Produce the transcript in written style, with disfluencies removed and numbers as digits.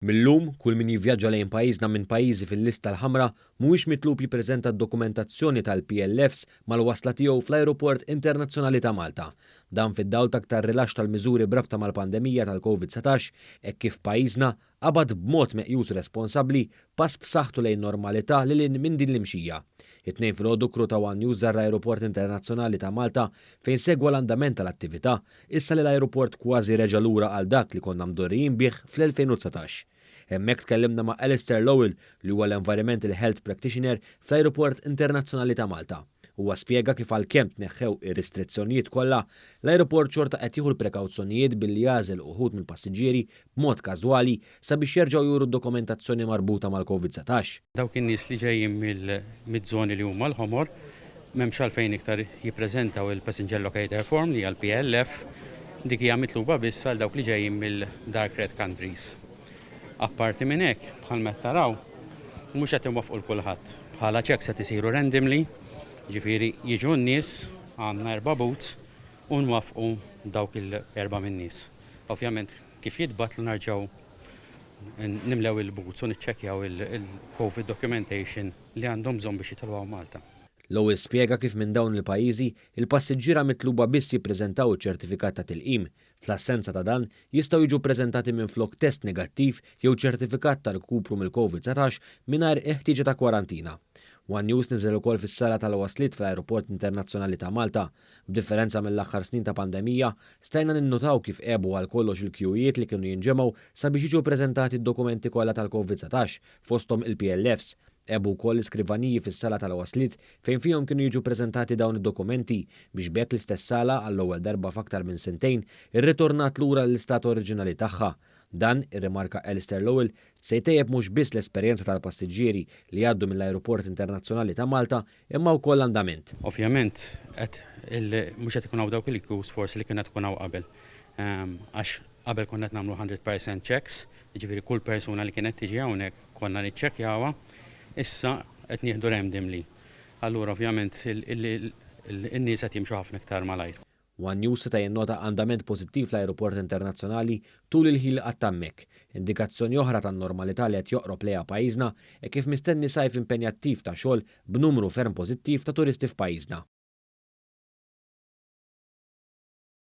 Mil-lum, kull min jivvjaġġa lejn pajjiżna minn pajjiżi fil-lista l-ħamra mhuwiex mitlub jippreżenta d-dokumentazzjoni tal-PLFs mal-wasla tiegħu fl-Ajruport Internazzjonali ta' Malta. Dan fid-dawl ta' aktar rilaxx tal-miżuri b'rabta mal-pandemija tal-Covid-19 hekk kif pajjiżna qabad b'mod meqjus responsabbli pass b'saħħtu lejn normalità lil hinn minn din l-imxija. It-Tnejn filgħodu crew ta' one News żar l-Ajruport Internazzjonali ta' Malta fejn segwa l-andament tal-attività issa li l-ajruport kważi reġa' lura għal dak li konna mdorrijin bih fl-2019. Hemmhekk tkellimna ma' Alistair Lowell li huwa l-Environmental Health Practitioner fl-Ajruport Internazzjonali ta' Malta. Huwa spjega kif għalkemm tneħħew ir-restrizzjonijiet kollha, l-ajruport xorta qed jieħu l-prekawzjonijiet billi jagħżel uħud mill-passiġġieri b'mod każwali sabiex jerġgħu juru d-dokumentazzjoni marbuta mal-Covid-19. Dawk in-nies li ġejjin miż-żoni li huma l-ħomor m'hemmx għalfejn iktar jippreżentaw il-Passenger Locator Form li hija l-PLF, dik hija mitluba biss għal dawk li ġejjin mill-dark red countries. Apparti minn hekk, bħalma qed taraw, mhux qed inwaffqu 'l kulħadd. Bħala checks qed isiru randomly, ġifieri jiġu n-nies, għandna erba' booths u nwaffqu dawk il-erba' min-nies. Ovvjament kif jitbattlu nerġgħu nimlew il-booths u niċċekkjaw il-COVID documentation li għandhom bżonn biex jitilgħu Malta. Lowell spjega kif minn dawn il-pajjiżi, il-passiġġiera mitluba biss jippreżentaw iċ-ċertifikat ta' tilqim. Fl-assenza ta' dan, jistgħu jiġu ppreżentati minflok test negattiv jew ċertifikat ta' rkupru mill-Covid-19 mingħajr il-ħtieġa ta' kwarantina. One News niżel ukoll fis-sala tal-wasliet fl-Ajruport Internazzjonali ta' Malta. B'differenza mill-aħħar snin ta' pandemija, stajna ninnutaw kif għebu għal kollox il-kjuwijiet li kienu jinġemgħu sabiex jiġu ppreżentati d-dokumenti kollha tal-Covid-19, fosthom il-PLFs. Għebu wkoll l-iskrivaniji fis-sala tal-wasliet fejn fihom kienu jiġu ppreżentati dawn id-dokumenti biex b'hekk l-istess sala għall-ewwel darba f'aktar minn sentejn irritornat lura l-istat oriġinali tagħha. Dan, irrimarka Alistair Lowell, se jtejjeb mhux biss l-esperjenza tal-passiġġieri li jgħaddu mill-Ajruport Internazzjonali ta' Malta imma wkoll l-andament. Ovvjament qed mhux qed ikun hawn dawk il-queues forsi li kienet tkun hawn qabel. Għax qabel konna qed nagħmlu 100% checks, jiġifieri kull persuna li kienet tiġi hawnhekk konna niċċekkjawha, issa qed nieħdu randomly. Allura ovvjament in-nies qed jimxu ħafna iktar malajr. One News seta' jinnota andament pożittiv fl-Ajruport Internazzjonali tul il-ħin li qatta' hemmhekk. Indikazzjoni oħra tan-normalità li qed joqrob lejha pajjiżna e kif mistenni sajf impenjattiv ta' xogħol b'numru ferm pożittiv ta' turisti f'pajjiżna.